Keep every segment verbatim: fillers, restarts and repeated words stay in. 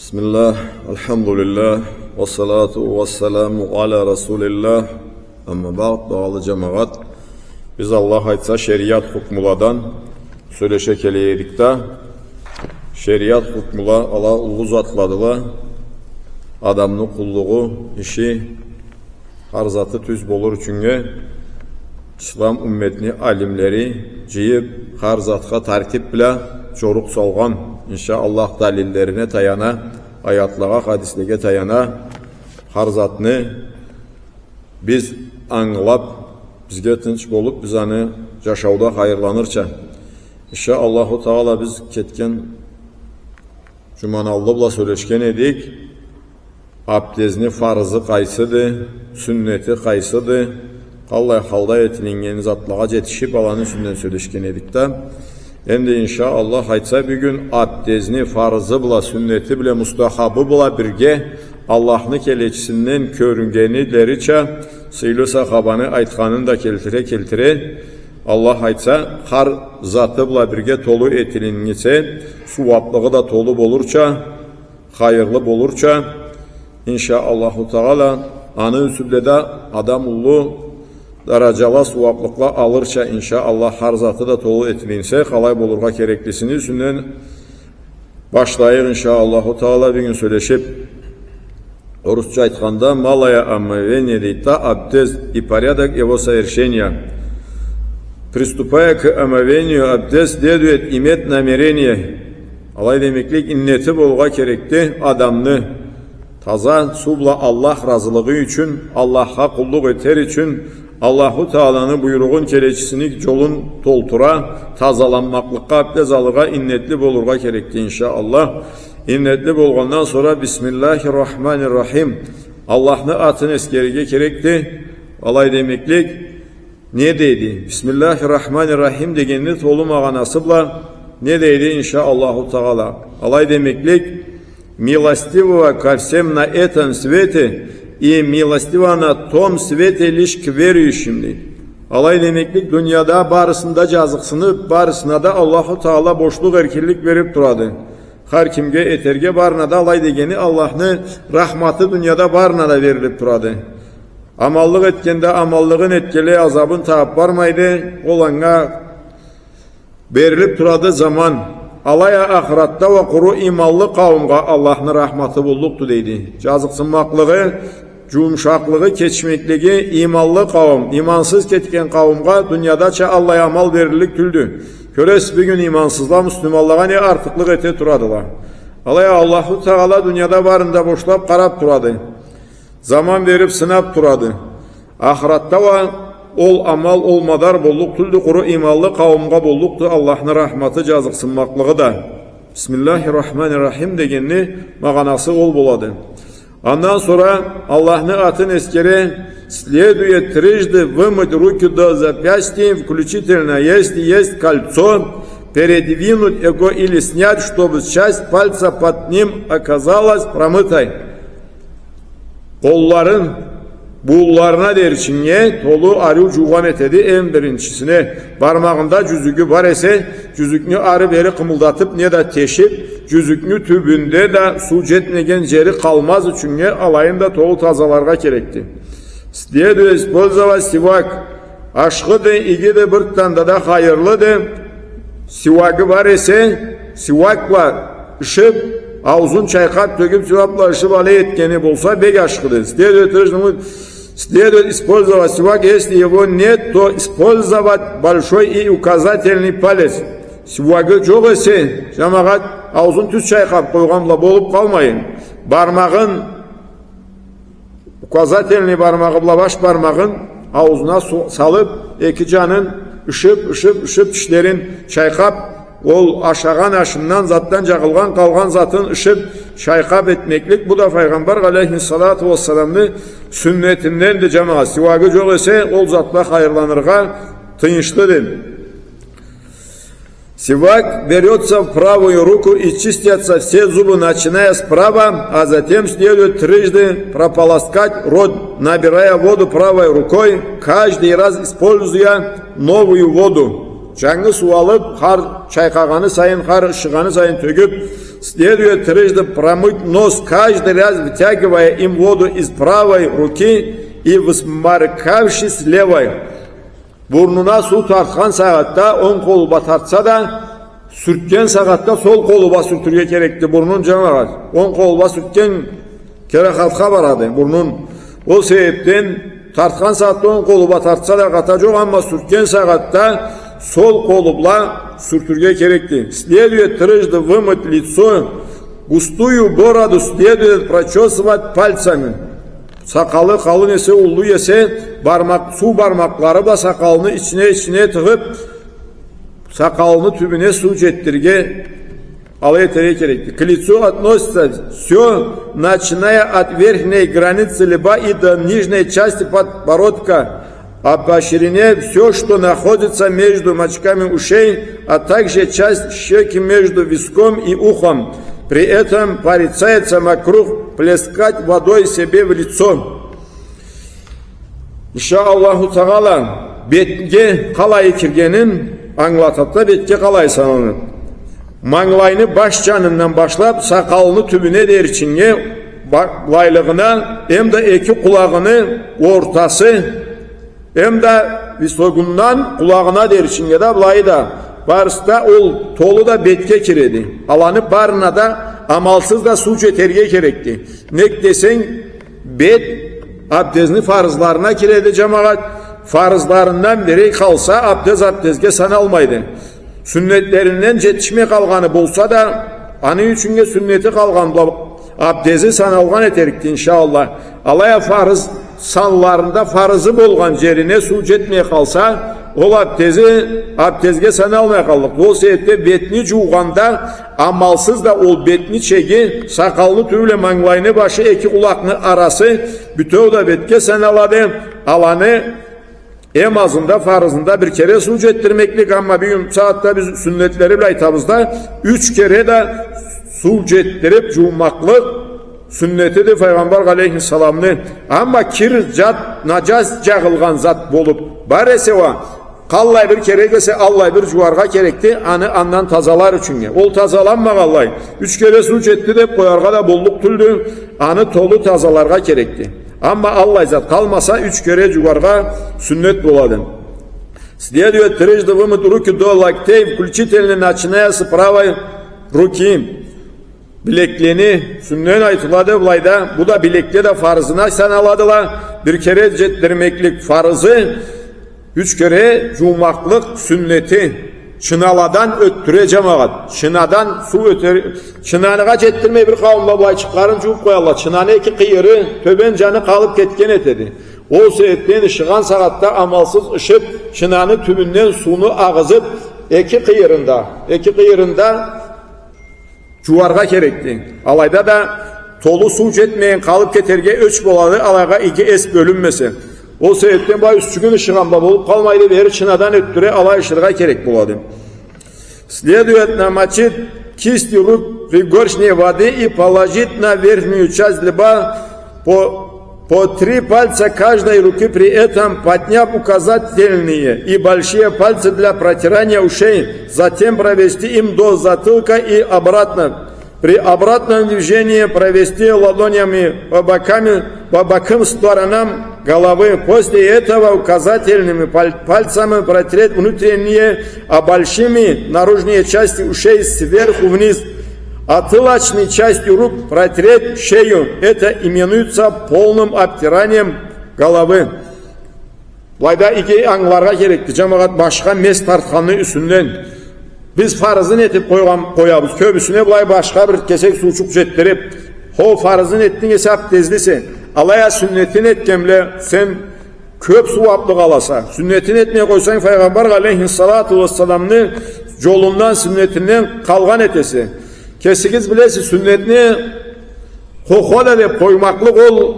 Бисмиллах, альхамдулиллах, ва салату ва саламу аля расулиллах. Амма баъд, багъалы джамагъат, биз, Аллах айтса, шериат хукмуладан сёлеше келе эдик да, шериат хукмула ала уллу затладыла, адамны къуллугъу, иши, хар заты тюз болур ючюннге, ислам умметни алимлери джыйыб, хар затха тартиб бла джорукъ салгъан, иншаАллах, далиллерине таяна, аятлагъа, хадислеге таяна, хар затны биз ангылаб, бизге тынч болуб, биз аны джашауда хайырланырча. ИншаАллаху Тагъала, биз кетген джуманы аллы бла сёлешген эдик. Абдезни фарызы къайсыды, сюннети къайсыды, къаллай халда этилиннгени затлагъа джетишиб, аланы юсюнден сёлешген эдик да. Энди, иншаАллах, айтса, бюгюн абдезни фарызы бла, сюннети бла, мустахабы бла бирге, Аллахны келечисинден кёрюннгенилерича, сыйлы сахабаны айтханын да келтире-келтире, Аллах айтса, хар заты бла бирге толу этилинсе, сууаблыгъы да толу болурча, хайырлы болурча, иншаАллаху Тагъала, аны юсю бла да адам уллу дараджала, сууаблыкъла алырча, иншаАллах, хар заты да толу этилинсе, къалай болургъа кереклисини юсюнден башлайыкъ, иншаАллаху Тагъала, бюгюн сёлешиб. Орусча айтханда, малое омовение, дейди да, абдез и порядок его совершения. Приступая к омовению, абдез следует иметь намерение. Алай демеклик, иннети болургъа керекди адамны. Таза суу бла Аллах разылыгъы ючюн, Аллахха къуллукъ этер ючюн, Аллаху Тааланы буйругъун, келечисини джолун толтура, тазаланмакълыкъгъа, абдез алыргъа иннетли болургъа керекди, иншаАллах. Иннетли болгъандан сора, Бисмиллахир-рахманир-рахим, Аллахны атын эсгерирге керекди. Алай демеклик, не дейди? Бисмиллахир-рахманир-рахим дегенни толу магъанасы бла не дейди, иншаАллаху Тагъала? Алай демеклик, милостивого ко всем на этом свете и милостивого на том свете лишь к верующим, дейди. Алай демеклик, дунияда барысында джазыкъсыныб, барысына да Аллаху Тагъала бошлукъ, эркинлик бериб турады. Хар кимге этерге, барына да алай дегени, Аллахны рахматы дунияда барына да берилиб турады. Аманлыкъ этгенде аманлыгъын, этгенлей азабын табыб бармайды, ол анга берилиб турады заман. Алай а ахыратда уа къуру иманлы къауумгъа Аллахны рахматы боллукъду, дейди. Джазыкъсынмакълыгъы, джумушакълыгъы, кечмеклиги иманлы къауум, имансыз кетген къауумгъа дуниядача аллай амал бериллик тюлдю. Кёресиз, бюгюн имансызла муслиманлагъа не артыкълыкъ эте турадыла. Алай а Аллаху Тагъала дунияда барын да бошлаб къараб турады. Заман бериб сынаб турады. Ахыратда уа ол амал, ол мадар боллукъ тюлдю, къуру иманлы къауумгъа боллукъду Аллахны рахматы, джазыкъсынмакълыгъы да. Бисмиллахир-рахманир-рахим дегенни магъанасы ол болады. Андан сора Аллахны атын эсгере, следует трижды вымыть руки до запястья включительно, если есть кольцо, передвинуть его или снять, чтобы часть пальца под ним оказалась промытой. Къолларын бууунларына дери ичинде толу ариу джуугъан этеди. Эм биринчисине, бармагъында джюзюгю бар эсе, джюзюкню ары-бери къымылдатыб, неда тешиб, джюзюкню тюбюнде да суу джетмеген джери къалмаз ючюннге, алайын да толу тазаларгъа керекди. Следует использовать сивак. Ашхыды, игиди, бир танда да хайырлыды. Сивагы бар эсе, сивак бла ышыб, аузун чайкъаб, тёгюб, сивак бла ышыб, алай этгени болса, бек ашхыды. Следует, следует использовать сивак, если его нет, то использовать большой и указательный палец. Сивагы джокъ эсе, джамагъат, аузун тюз чайкъаб къойгъан бла болуб къалмайын. Бармагъын, указательный бармагъы бла баш бармагъын аузуна су-, салыб, эки джанын ышыб, ышыб, ышыб, тишлерин чайкъаб, ол ашагъан ашындан, затдан джагъылгъан, къалгъан затын ышыб, чайкъаб этмеклик, бу да Файгъамбар алейхиссалату уассаламны сюннетинденди, джамагъат. Сивагы джокъ эсе, ол затла хайырланыргъа тыйыншлыды. Сивак берётся в правую руку и чистятся все зубы, начиная справа, а затем следует трижды прополоскать рот, набирая воду правой рукой, каждый раз используя новую воду. Джангы суу алыб, хар чайкъагъаны сайын, хар ышыгъаны сайын тёгюб, Следует трижды промыть нос, каждый раз вытягивая им воду из правой руки и высморкавшись левой. Бурнуна суу тартхан сагъатда онг къолу бла тартса да, сюртген сагъатда сол къолу бла сюртюрге керекди бурнун, джамагъат. Онг къолу бла сюртген керахатха барады бурнун. Ол себебден тартхан сагъатда онг къолу бла тартса да хата джокъ, амма сюртген сагъатда сол къолу бла сюртюрге керекди. Следует трижды вымыть лицо, густую бороду следует прочесывать пальцами. Сакъалы къалын эсе, уллу эсе, бармакъ, суу бармакълары бла сакъалыны ичине, ичине тыгъып, сакъалыны тюбюне суу джетдирирге, алай этерге керекди. К лицу относится всё, начиная от верхней границы лба и до нижней части подбородка, а по ширине всё, что находится между мочками ушей, а также часть щеки между виском и ухом. При этом порицается макрух плескать водой себе в лицо. Иншааллаху Тагъала, бетге къалай киргенин ангылатады да, бетге къалай саналынады. Манглайны баш джанындан башлап, сакъалыны тюбюне деричинге, ба-, былайлыгъына, эм да эки къулагъыны ортасы, эм да висогундан къулагъына деричинге да, былайы да, барысы да ол толу да бетге киреди. Аланы барына да амалсыз да суу джетерге керекди. Нек десенг, бет абдезни фарызларына киреди, джамагъат. Фарызларындан бири къалса, абдез абдезге саналмайды. Сюннетлеринден джетишмей къалгъаны болса да, аны ючюннге сюннети къалгъан бла абдези саналгъан этерикди, иншааллах. Алай а фарыз санларында фарызы болгъан джерине суу джетмей къалса, ол абдези абдезге саналмай къаллыкъды. Ол себебден бетни джуугъанда амалсыз да ол бетни чеги, сакъалны тюбю бла манглайны башы, эки къулакъны арасы, бютеу да бетге саналады. Аланы эм азында, фарызында бир кере суу джетдирмеклик, амма бюгюн сагъатда биз сюннетлери бла айтабыз да, юч кере да суу джетдирип джуумакълыкъ сюннетиди Файгъамбар алейхиссаламны. Амма кир, джат, наджас джагъылгъан зат болуп бар эсе уа, къаллай бир керек эсе, аллай бир джууаргъа керекди, аны андан тазалар ючюннге. Ол тазаланмагъанлай, юч кере суу джетди деп къояргъа да боллукъ тюлдю, аны толу тазаларгъа керекди. Амма аллай зат къалмаса, юч кере джууаргъа сюннет болады. Следует трижды вымыть руки до локтей включительно, начиная с правой руки. Билеклени юсюнден айтылады былайда. Бу да билекле да фарызына саналадыла. Бир кере джетдирмеклик фарызы, юч кере джуумакълыкъ сюннети. Чыналадан ётдюре, джамагъат. Чынадан суу ётер. Чынанынга джетдирмей бир къауумла былайчыкъларын джууп къоялла. Чынаны эки къыйыры, тёбен джаны къалып кетген этеди. Ол себепден ышыгъан сагъатда амалсыз ышып, чынаны тюбюнден сууну агъызып, эки къыйырында, эки къыйырында джууаргъа керекди. Алайда да толу суу джетмейин къалып кетерге ёч болады, алайгъа иги эс бёлюнмесе. Ол себепден былай юсчюгюн ышыгъан бла болуп къалмайды, бери чынадан ётдюре, алай ышыргъа керек болады. Следует намочить кисти рук в пригоршне воды и положить на верхнюю часть лба по, по три пальца каждой руки, при этом подняв указательные и большие пальцы для протирания ушей, затем провести им до затылка и обратно. При обратном движении провести ладонями по бокам, по бокам сторонам головы. После этого указательными паль-, пальцами протереть внутренние, а большими наружные части ушей сверху вниз. А тылочной частью рук протереть шею. Это именуется полным обтиранием головы. Былайда иги ангыларгъа керекди, джамагъат, башха мес тартханны юсюнден. Биз фарызын этип къойгъан, къоябыз. Кёбюсюне былай башха бир кесек суучукъ джетдирип, хо, фарызын этдинг эсе абдезлисе, алай а сюннетин этген бла сен кёп сууаблыкъ аласа. Сюннетин этмей къойсанг, Файгъамбар алейхиссалату уассаламны джолундан, сюннетинден къалгъан этесе. Кесигиз билесиз, сюннетни хо-хо да деп къоймакълыкъ ол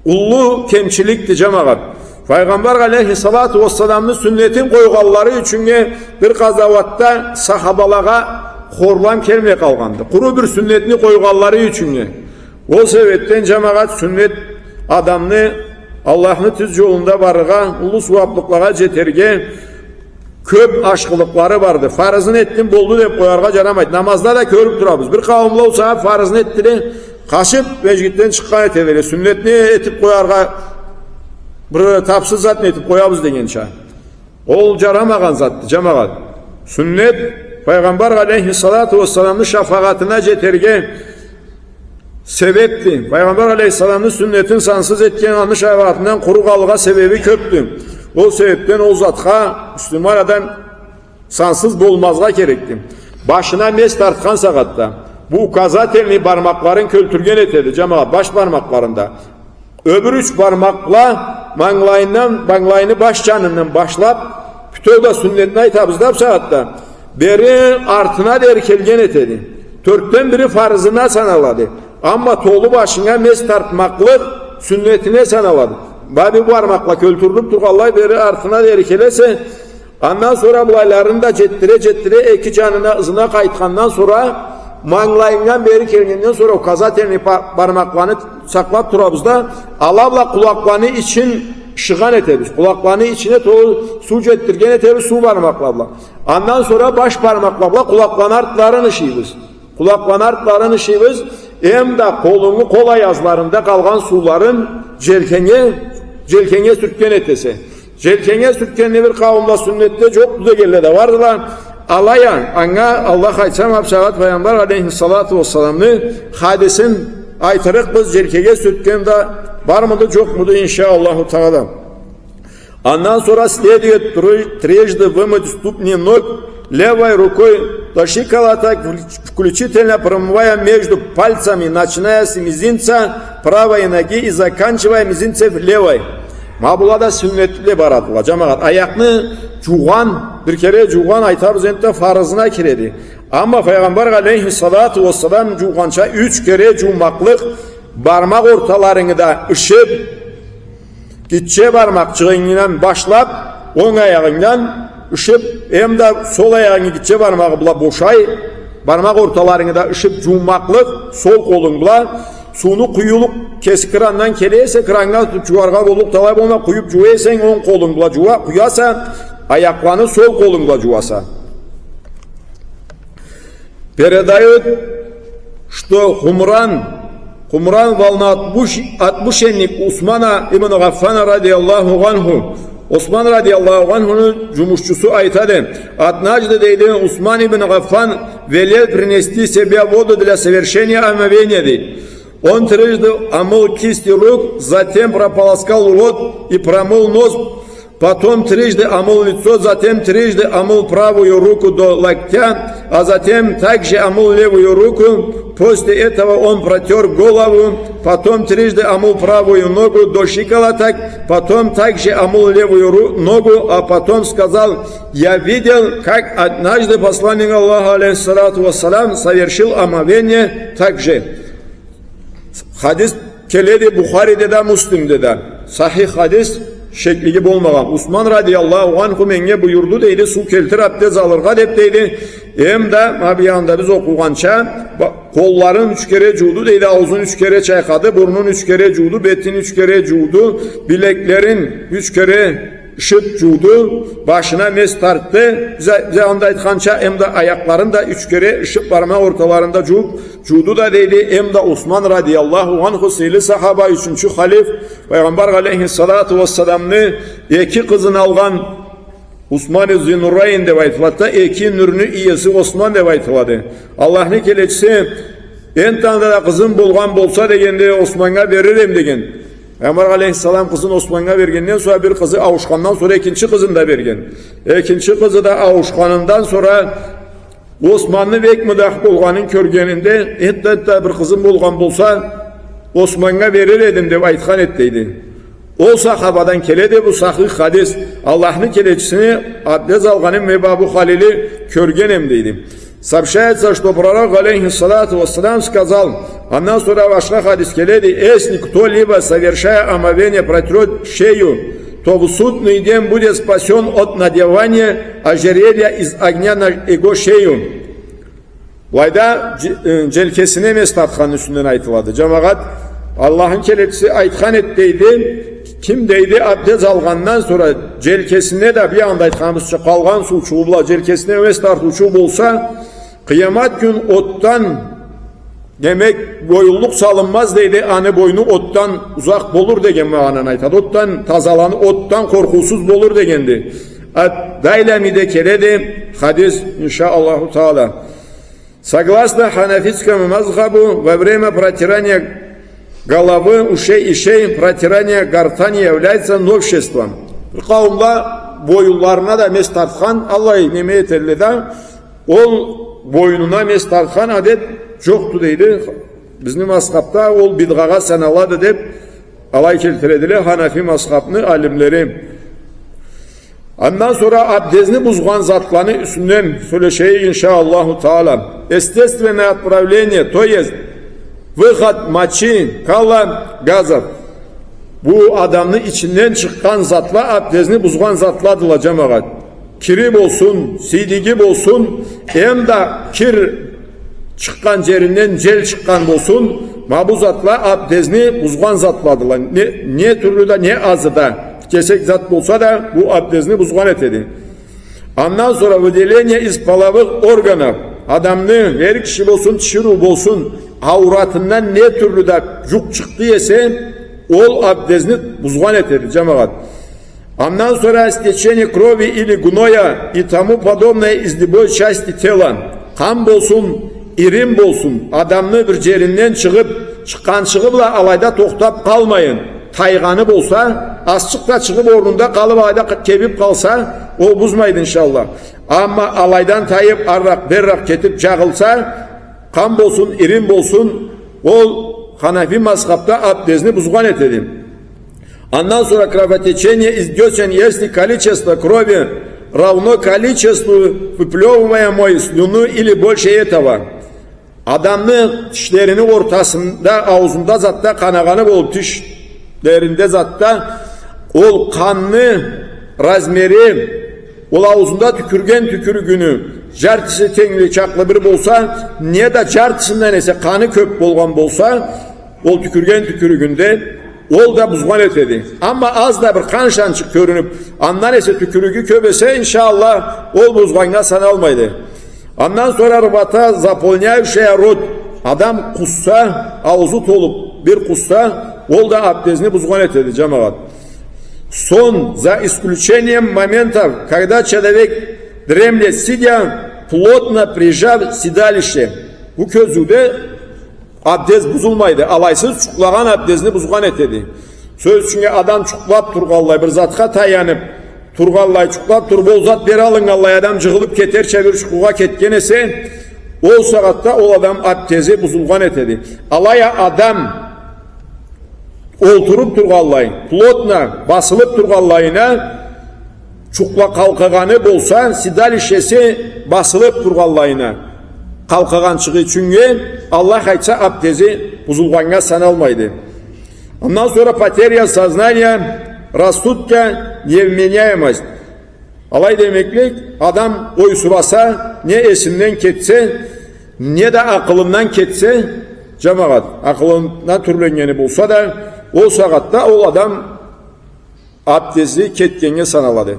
уллу кемчиликди, джамагъат. Файгъамбар алейхиссалату уассаламны сюннетин къойгъанлары ючюннге бир къазауатда сахабалагъа хорлам келмей къалгъанды. Къуру бир сюннетни къойгъанлары ючюннге. Ол себепден, джамагъат, сюннет адамны Аллахны тюз джолунда барыргъа, уллу сууаблыкълагъа джетерге, кёп ашхылыкълары барды. Фарызын этдим, болду деп къояргъа джарамайды. Намазда да кёрюп турабыз. Бир къауумла ол сагъат фарызын этдиле, къачып, межгитден чыкъгъан этедиле. Сюннетни этип къояргъа бир тапсыз затны этип къоябыз дегенча. Ол джарамагъан затды, джамагъат. Сюннет Пайгъамбар алейхиссалату уассаламны шафагъатына джетерге себепди. Пайгъамбар алейхиссаламны сюннетин сансыз этген, аны шафагъатындан къуру къалыргъа себеби кёпдю. Ол себепден ол затха муслиман адам сансыз болмазгъа керекди. Башына мес тартхан сагъатда бу указательный бармакъларын кёлтюрген этеди, джамагъат, баш бармакъларында. Ёбюр юч бармакъла манглайындан, манглайыны баш джанындан башлап, бютеу да сюннетни айтабыз да бу сагъатда, бери артына дери келген этеди. Тёртден бири фарызына саналады. Амма толу башынга мес тартмакълыкъ сюннетине саналады. Ма бу бармакъла кёлтюрюлюп тургъанлай бери артына дери келесе, андан сора былайларын да джетдире-джетдире, эки джанына, ызына къайтхандан сора, манглайындан бери келгенден сора, указательный па-, бармакъланы сакълап турабыз да, ала бла къулакъланы ичин ышыгъан этебиз. Къулакъланы ичине толу суу джетдирген этебиз, суу бармакъла бла. Андан сора баш бармакъла бла къулакъланы артларын ышыйбыз. Къулакъланы артларын ышыйбыз, эм да къолунгу къол аязларында къалгъан сууларын джелкенге, джелкенге сюртген этесе. Джелкенге сюртгенни бир къауумла сюннетде джокъду дегенле да бардыла. Алай а, анга Аллах айтса, ма бусагъат Пайгъамбар алейхиссалату уассаламны хадисин айтырыкъбыз, джелкеге сюртген да бармыды, джокъмуду, иншаАллаху Тагъала. Андан сора следует тры-, трижды вымыть ступни ног левой рукой до щиколоток, вл-, включительно промывая между пальцами, начиная с мизинца правой ноги и заканчивая мизинцев левой. Ма была да сюннетле барадыла, джамагъат. Аякъны джуугъан, бир кере джуугъан, айтабыз энтда, фарызына киреди. Амма Пайгъамбар алейхиссалату уассалам джуугъанча юч кере джуумакълыкъ, бармакъ орталарынгы да ышып, гитче бармакъчыгъынгдан башлап, онг аягъынгдан ышып, эм да сол аягъынгы гитче бармагъы бла бошай, бармакъ орталарынгы да ышып джуумакълыкъ, сол къолунг бла. Сууну къуюулукъ кеси крандан келе эсе, краннга тутуп джууаргъа боллукъду, алай болмай, къуюп джууа эсенг, онг къолунг бла джууа, къуяса, аякъланы сол къолунг бла джууаса. Передают, что Хумран, Хумран, волноотпущ-, отпущенник Усмана ибн Гаффана, радияллаху анху, Усман, радияллаху анхуну джумушчусу, айтады: «Однажды, — дейди, — Усман ибн Гаффан велел принести себе воду для совершения омовения», — дейди. Он трижды омыл кисти рук, затем прополоскал рот и промыл нос, потом трижды омыл лицо, затем трижды омыл правую руку до локтя, а затем также омыл левую руку. После этого он протёр голову, потом трижды омыл правую ногу до щиколоток, потом также омыл левую ру-, ногу, а потом сказал: «Я видел, как однажды Посланник Аллаха, алейхиссалату вассалям, совершил омовение так же». Хадис келеди Бухариде да, Муслимде да. Сахих хадис, шеклиги болмагъан. Усман, радияллаху анху, меннге буюрду, дейди, суу келтир, абдез алыргъа деп, дейди. Эм да, ма бу янында биз окъугъанча, ба-, къолларын юч кере джууду, дейди, аузун юч кере чайкъады, бурнун юч кере джууду, бетин юч кере джууду, билеклерин юч кере ышып джууду, башына мес тартды. Бизге, бизге анда айтханча, эм да аякъларын да юч кере ышып, бармакъ орталарын да джууп, джууду да, дейди, эм да Усман, радияллаху анху, сыйлы сахаба, ючюнчю халиф, Пайгъамбар алейхиссалату вассаламны эки къызын алгъан Усман Зиннурайн деп айтылады да, эки нюрню иеси Осман деп айтылады. Аллахны келечиси: «Энтда да къызым болгъан болса, — дегенде, — Османнга берир эдим», — деген. Пайгъамбар алейхиссалам къызын Османнга бергенден сора, бир къызы ауушхандан сора, экинчи къызын да берген. Экинчи къызы да ауушханындан сора, Османны бек мыдах болгъанын кёргенинде: «Энтда, энтда бир къызым болгъан болса, Османнга берир эдим», — деп айтхан эди, дейди. Ол сахабадан келеди бу сахих хадис. Аллахны келечисини абдез алгъанын мен бу халда кёргенем, дейди. Сообщается, что Пророк, алейхиссалату вассалам, сказал, андан сора башха хадис келеди: «Если кто-либо, совершая омовение, протрёт шею, то в судный день будет спасён от надевания ожерелья из огня на его шею». Былайда дж-, э, джелкесине мес тартханны юсюнден айтылады. Джамагъат, Аллахны келечиси айтхан эди, дейди, Ким, дейди, абдез алгъандан сора джелкесине да, бир анда айтханыбызча, къалгъан суучугъу бла джелкесине мес тартыучу болса, къыямат кюн отдан, демек, боюнлукъ салынмаз, дейди, аны бойну отдан узакъ болур деген магъананы айтады. Отдан тазаланы-, отдан къоркъуусуз болур дегенди. Ад-Дайламиде келеди хадис, иншаАллаху Таала. Согласно ханафитскому мазхабу, во время протирания головы, ушей и шеи протирание гортани является новшеством. Бир къауумла боюнларына да мес тартхан, аллай неме этелле да, ол боюнуна мес тартхан адет джокъду, дейди. Бизни мазхабда ол бидгъагъа саналады деб, алай келтиредиле ханафи мазхабны алимлери. Андан сора абдезни бузгъан затланы юсюнден сёлешейик, иншаАллаху Таала. Естественное отправление, то есть выход мочи, кала, газов. Бу адамны ичинден чыкъгъан затла абдезни бузгъан затладыла, джамагъат. Кири болсун, сийдиги болсун, эм да кир чыкъгъан джеринден джел чыкъгъан болсун, ма бу затла абдезни бузгъан затладыла. Не, не тюрлю да, не азы да, кесек зат болса да, бу абдезни бузгъан этеди. Андан сора выделение из половых органов. Адамны, эр киши болсун, тиширыу болсун, ауратындан не тюрлю да джукъ чыкъды эсе, ол абдезни бузгъан этеди, джамагъат. Андан сора стечение крови или гноя и тому подобное из любой части тела. Къан болсун, ирин болсун, адамны бир джеринден чыгъыб, чыкъгъанчыгъы бла алайда тохтаб къалмайын, тайгъаны болса, азчыкъ да чыгъыб орнунда къалыб, алайда къ-, кебиб къалса, ол бузмайды, иншаАллах. Амма алайдан тайыб, арракъ-берракъ кетиб джагъылса, къан болсун, ирин болсун, ол ханафи мазхабда абдезни бузгъан этеди. Андан сора кровотечение из дёсен, если количество крови равно количеству выплёвываемой слюны или больше этого. Адамны тишлерини ортасында, ауузунда затда къанагъаны болуб, тишлеринде затда, ол къанны размери, ол ауузунда тюкюрген тюкюрюгюню джартысы тенглей чакълы бир болса, неда джартысындан эсе къаны кёб болгъан болса, ол тюкюрген тюкюрюгюнде, ол да бузгъан этеди. Амма аз да бир къан шанчыкъ кёрюнюб, андан эсе тюкюрюгю кёб эсе, иншаАллах, ол бузгъаннга саналмайды. Андан сора рвота, заполняющая рот. Адам къусса, ауузу толуб бир къусса, ол да абдезни бузгъан этеди, джамагъат. Сон, за исключением моментов, когда человек дремлет сидя, плотно прижав седалище. Бу кёзюуде абдез бузулмайды. Алайсыз джукълагъан абдезни бузгъан этеди. Сёз ючюннге, адам джукълаб тургъанлай, бир затха таяныб тургъанлай, джукълаб туруб, ол зат бери алыннганлай, адам джыгъылыб кетерча бир джукъугъа кетген эсе, ол сагъатда ол адам абдези бузулгъан этеди. Алай а адам олтуруб тургъанлай, плотно басылыб тургъанлайына, джукъла-, къалкъагъаны болса, седалищеси басылыб тургъанлайына, къалкъагъанчыгъы ючюннге, Аллах айтса, абдези бузулгъаннга саналмайды. Андан сора потеря сознания, рассудка, невменяемость. Алай демеклик, адам ойсураса, не эсинден кетсе, неда акъылындан кетсе, джамагъат, акъылына тюрленнгени болса да, ол сагъатда ол адам абдези кетгеннге саналады.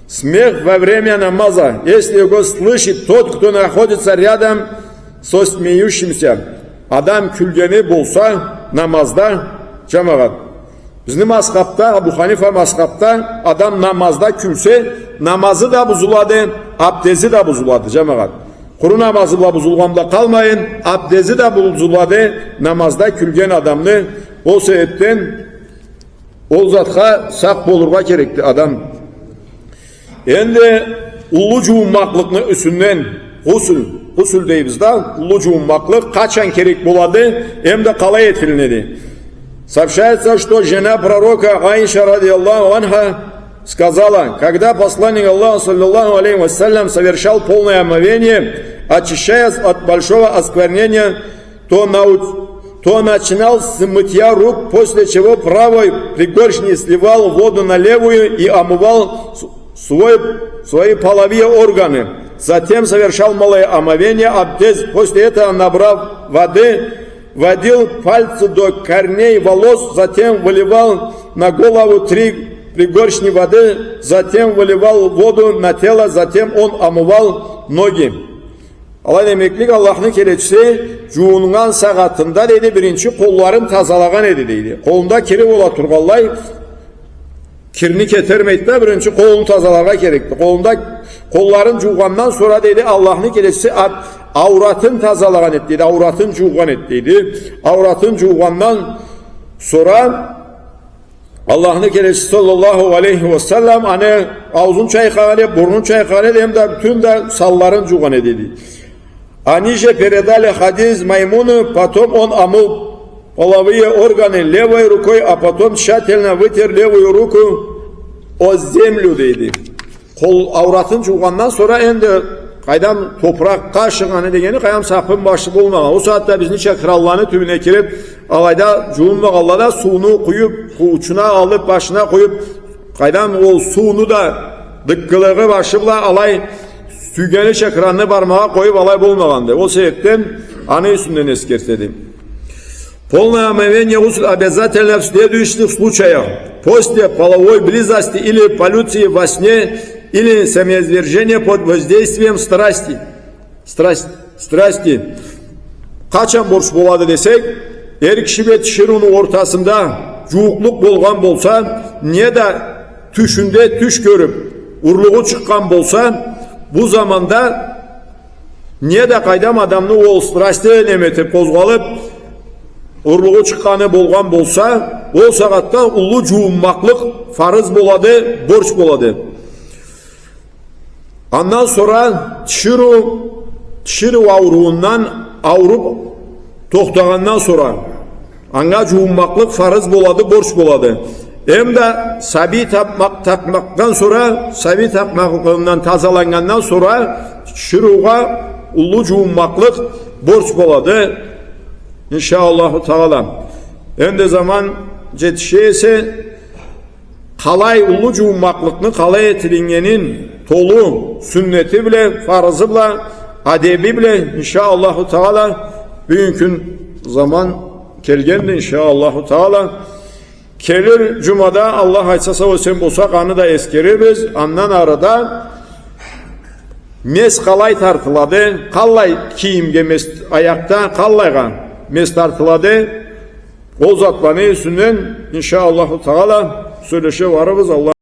Смех во время намаза, если его слышит тот, кто находится рядом со смеющимся. Адам кюлгени болса намазда, джамагъат. Бизни мазхабда, Абу Ханифа мазхабда адам намазда кюлсе, намазы да бузулады, абдези да бузулады, джамагъат. Къуру намазы бла бузулгъан бла къалмайын, абдези да бузулады намазда кюлген адамны. Ол себебден ол затха сакъ болургъа керекди адам. Энди уллу джууунмакълыкъны юсюнден, гъусл, гъусл дейбиз да, уллу джууунмакълыкъ къачан керек болады, эм да къалай этилинеди? Сообщается, что жена пророка Аиша, радияллаху анха, сказала: когда посланник Аллаха, саллаллаху алейхи ва саллям, совершал полное омовение, очищаясь от большого осквернения, то нау-, то начинал с мытья рук, после чего правой пригоршней сливал воду на левую и омывал с-, свой, свои половые органы. Затем совершал малое омовение, абдез. После этого, набрав воды, Водил пальцы до корней волос, затем выливал на голову три пригоршни воды, затем выливал воду на тело, затем он омывал ноги. Алай демеклик, Аллахны келечиси джуууннган сагъатында, дейди, биринчи къолларын тазалагъан эди, дейди. Къолунда кири бола тургъанлай, кирни кетермейди да, биринчи къолун тазаларгъа керекди. Къолунда, къолларын джуугъандан сора, дейди, Аллахны келечиси ат-, ауратын тазалагъан эди, дейди, ауратын джуугъан эди, дейди. Ауратын джуугъандан сора Аллахны келечиси саллаллаху алейхи ва саллам аны аузун чайкъагъан эди, бурнун чайкъагъан эди, эм да бютюн да санларын джуугъан эди, дейди. Они же передали хадис Маймуну, потом он омыл половые органы левой рукой, а потом тщательно вытер левую руку о землю, дейди. Къол ауратын джуугъандан сора энди къайдам топуракъгъа ашыгъаны дегени, къайдам сапын башы болмагъан. Ол сагъатда бизнича кранланы тюбюне кирип, алайда джуунмагъанла да сууну къуюп, къуучуна алып, башына къуюп, къайдам ол сууну да дыккылыгъы башы бла алай сюйгенича кранны бармагъа къоюп алай болмагъанды. Ол себепден аны юсюнден эсгертеди. Полное омовение гусл обязательно в следующих случаях. После половой близости или поллюции во сне, или семяизвержения под воздействием страсти. Страсть, страсти. Къачан борч болады десек, эр киши бла тиширыуну ортасында джууукълукъ болгъан болса, неда тюшюнде тюш кёрюп, урлугъу чыкъгъан болса, бу заманда неда къайдам адамны ол страсти неме этип, къозгъалып, урлугъу чыкъгъаны болгъан болса, ол сагъатда уллу джуунмакълыкъ фарыз болады, борч болады. Андан сора тиширыу, тиширыу ауруундан ауруп тохтагъандан сора, анга джуунмакълыкъ фарыз болады, борч болады. Эм да сабий тапмакъ-, тапмакъдан сора, сабий тапмакълыгъындан тазаланнгандан сора тиширыугъа уллу джуунмакълыкъ борч болады, иншаАллаху Таала. Энди заман джетише эсе, къалай уллу джуунмакълыкъны къалай этилиннгенин толу сюннети бла, фарызы бла, адеби бла, иншаАллаху Таала, бюгюн кюн заман келгенди, иншаАллаху Таала. Келир джумада, Аллах айтса, сау-эсен болсакъ, аны да эсгерирбиз. Андан ары да мес къалай тартылады, къаллай кийимге мес, аякъда къаллайгъа мес тартылады, ол затланы юсюнден, иншаАллаху Таала, сёлеше барырбыз. Аллах